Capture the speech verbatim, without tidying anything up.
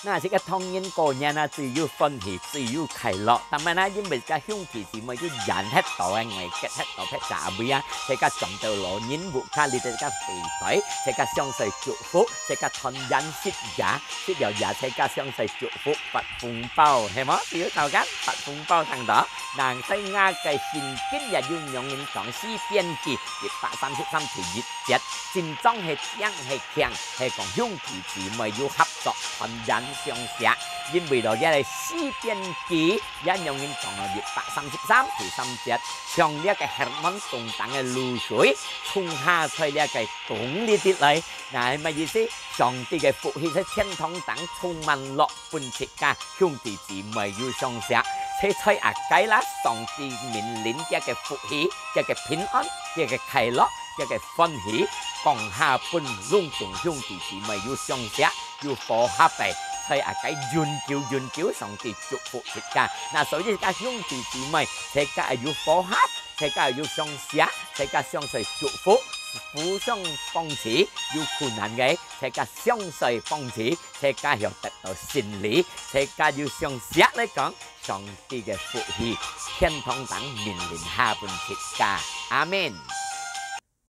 那自家當然過年啊，最有歡喜，最有快樂。但係呢，因為自家兄弟姊妹都遠忒多个，外隔忒多，別儕位啊，自家轉到老人屋下，你自家回來，自家相隨祝福，自家團圓食夜，食了夜，自家相隨祝福，發紅包，係無？只有到間發紅包聽到。那在𠊎个聖經也有樣人講，詩篇記一百三十三第一節，真正係正係強，係講兄弟姊妹有合作，團圓相惜。因為到這个詩篇記，也樣人講了一百三十三第三節，像這个Hermon東頂个露水，沖下在這个 洞裡底來。那係麼意思？上帝个福氣在天堂頂充滿落分自家兄弟姊妹有相惜，在在阿該啦，上帝命令這个福氣，這个平安，這个快樂，這个歡喜，降下分攏總兄弟姊妹有相惜，有和合个，在阿該永久永久上帝祝福自家。那所以自家兄弟姊妹，自家有和合， 大家有相惜，大家相隨祝福，互相幫持，有困難个，大家相隨幫持，大家曉得到勝利，大家有相惜來講，上帝个福氣，天堂頂命令下分自家。阿門。